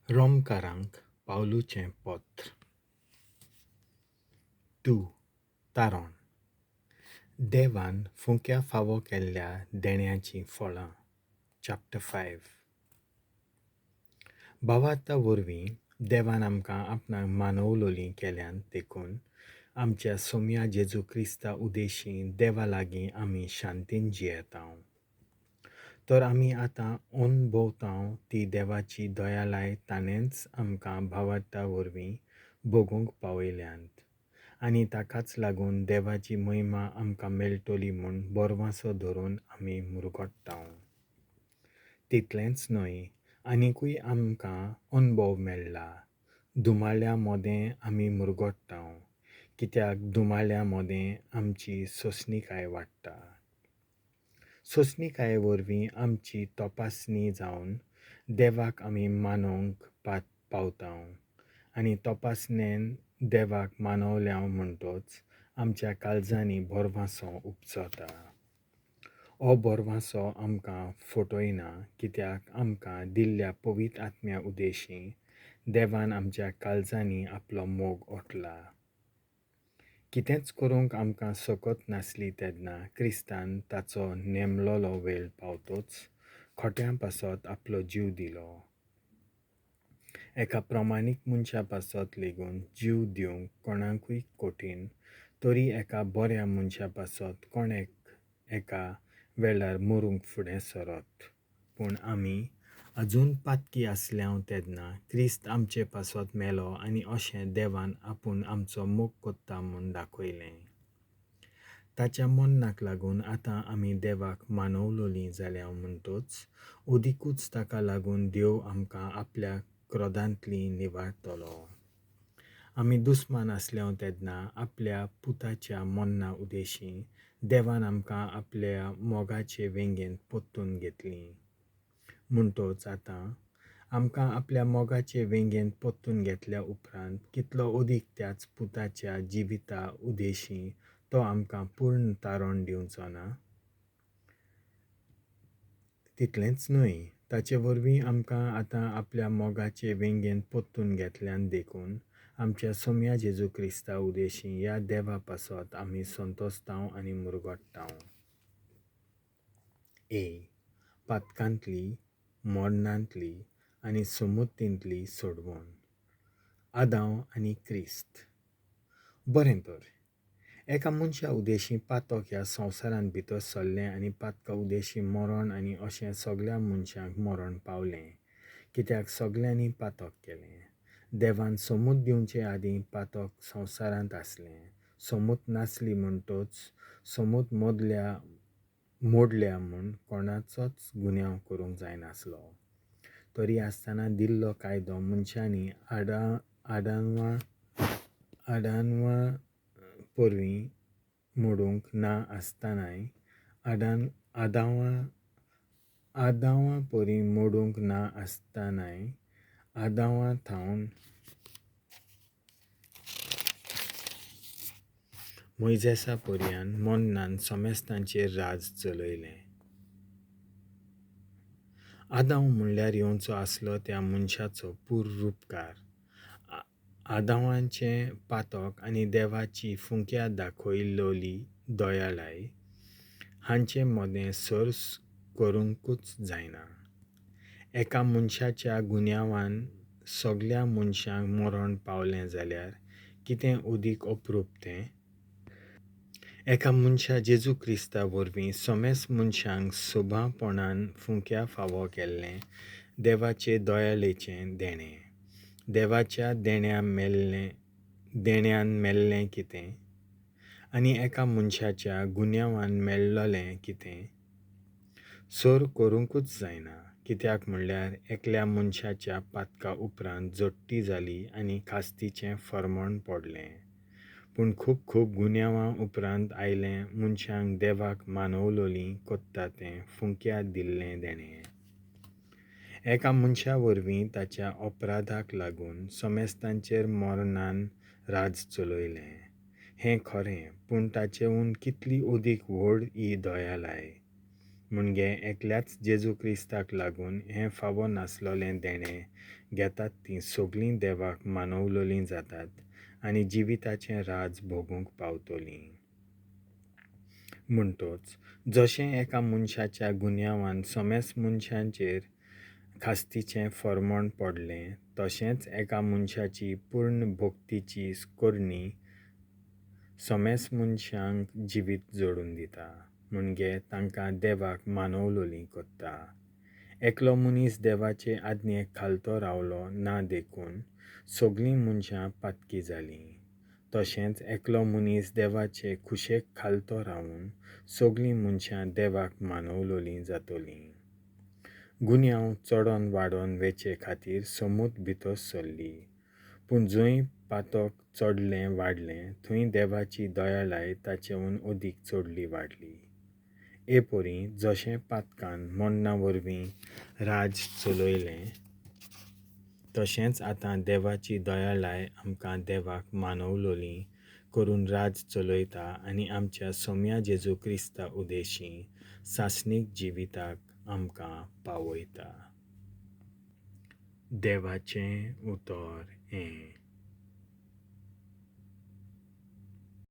रोमकारांक पावलूचें पत्र 2. तारण. देवान फुंक्या फावो केल्ल्या देण्याचीं फळां. चॅप्टर 5. भावार्था वरवीं देवान आमकां आपणाक मानवलोलीं केल्यान देखून आमच्या सोम्या जेजू क्रिस्ता उदेशी देवा लागीं आमी शांतीन जियेतांव. तर आमी आतां अनभोवतांव ती देवाची दयालाय ताणेंच आमकां भावार्था वरवीं भोगूंक पावयल्यांत आनी ताकाच लागून देवाची महिमा आमकां मेळटली म्हूण बोरवासो धरून आमी मुरगट्टांव. तितलेंच न्हय, आनिकूय आमकां अणभव मेळ्ळा. धुमाळ्या मोदें आमी मुरगट्टांव, कित्याक धुमाळ्या मोदें आमची सोंसणीकाय वाडटा. सोंसणीकाये वरवीं आमची तपासणी जावन देवाक आमी मानोवंक पावतांव आनी तपासणेन देवाक मानवल्यांव म्हणटोच आमच्या काळजांनी बोरवासो उपजता. हो बोरवासो आमकां फटयना, कित्याक आमकां दिल्ल्या पवित्र आत्म्या उदेशी देवान आमच्या काळजांनी आपलो मोग ओतला. कितेंच करूंक आमकां सकत नासली तेन्ना क्रिस्तान ताचो नेमलोलो वेळ पावतोच खोट्यां पासत आपलो जीव दिलो. एका प्रमाणीक मनशा पासत लेगून जीव दिवंक कोणाकूय कठीण, तरी एका बऱ्या मनशा पासत कोण एका वेळार मरूंक फुडें सरत. पूण आमी अजून पातकी आसल्यांव तेन्ना क्रिस्त आमचे पासत मेलो आनी अशें देवान आपूण आमचो मोग कोत्ता म्हूण दाखयलें. ताच्या मरणाक लागून आतां आमी देवाक मानवलोलीं जाल्यांव म्हणटोच अदिकूच ताका लागून देव आमकां आपल्या क्रोधांतली निवारतलो. आमी दुस्मान आसल्यांव तेन्ना आपल्या पुताच्या मरणा उदेशी देवान आमकां आपल्या मोगाचे वेंगेंत परतून घेतलीं. म्हणटोच आतां आमकां आपल्या मोगाचे वेंगेंत परतून घेतल्या उपरांत कितलो अदीक त्याच पुताच्या जिविता उदेशी तो आमकां पूर्ण तारण दिवचो ना? तितलेंच न्हय, ताचे वरवीं आमकां आतां आपल्या मोगाचे वेंगेंत परतून घेतल्यान देखून आमच्या सोम्या जेजू क्रिस्ता उदेशी ह्या देवा पासत आमी संतोसतांव आनी मुरगट्टांव. ए. पातकांतली, मरणांतली आनी समुतींतली सोडवण. आदांव आनी क्रिस्त. बरें तर, एका मनशा उदेशी पातक ह्या संवसारांत भितर सरलें आनी पातका उदेशी मरण आनी अशें सगळ्या मनशांक मरण पावलें, कित्याक सगळ्यांनी पातक केलें. देवान समूत दिवचे आदीं पातक संवसारांत आसलें. समूत नासली म्हणटोच समूत मोडल्या म्हूण कोणाचोच गुन्यांव करूंक जायनासलो. तरी आसतना दिल्लो कायदो मनशांनी आडानवा वरवीं मोडूंक ना आसतनाय आदांवा परी मोडूंक ना आसतनाय आदांवा थावन मोयजेसा पर्यान मरणान समेस्तांचेर राज चलयलें. आदांव म्हणल्यार येवचो आसलो त्या मनशाचो पूर्वरुपकार. आदांवाचें पातक आनी देवाची फुंक्या दाखयलोली दयालाय हांचे मदें सर्स करूंकूच जायना. एका मनशाच्या गुन्यांवान सगळ्या मनशांक मरण पावलें जाल्यार कितें अदीक अप्रूप तें? एका मनशा जेजू क्रिस्ता वरवीं समेस्त मनशांक सोभापणान फुंक्या फावो केल्लें देवाचे दयाळेचें देणें. देवाच्या देण्यान मेल्लें कितें आनी एका मनशाच्या गुन्यांवान मेळ्ळलें कितें? सर करूंकूच जायना, कित्याक म्हणल्यार एकल्या मनशाच्या पातका उपरांत जोडटी जाली आनी खास्तीचें फर्मण पडलें. पूण खूब खूब गुन्यांवां उपरांत आयलें मनशांक देवाक मानवलोलीं कोत्ता तें फुंक्या दिल्लें देणें. एका मनशा वरवीं ताच्या अपराधाक लागून समेस्तांचेर मरणान राज चलयलें हें खरें, पूण ताचेहून कितली अदीक व्हड ही दयालाय. मुणगे एकल्याच जेजू क्रिस्ताक लागून हें फावो नासलोलें देणें घेतात तीं सगळीं देवाक मानवलोलीं जातात आनी जिविताचें राज भोगूंक पावतलीं. म्हणटोच जशें एका मनशाच्या गुन्यांवान समेस मनशांचेर खास्तीचें फर्मण पडलें, तशेंच एका मनशाची पूर्ण भक्तीची करणी समेस मनशांक जिवीत जोडून दिता, म्हणजे तांकां देवाक मानवलोलीं करता. एकलो मनीस देवाचे आज्ञेक खालतो रावलो ना देखून सगळीं मनशां पातकी जालीं, तशेंच एकलो मनीस देवाचे खुशेक खालतो रावून सगळीं मनशां देवाक मानवलोलीं जातलीं. गुन्यांव चडोन वाडोन वेचे खातीर समूत भितर सरली, पूण जंय पातक चडलें वाडलें थंय देवाची दयाळाय ताचेहून अदीक चडली वाडली. ए परी जशें पातकान मरणा वरवीं राज चलयलें, तशेंच आतां देवाची दयाळाय आमकां देवाक मानवलोलीं करून राज चलयता आनी आमच्या सोम्या जेजू क्रिस्ता उदेशी सासणीक जिविताक आमकां पावयता. देवाचें उतर हें.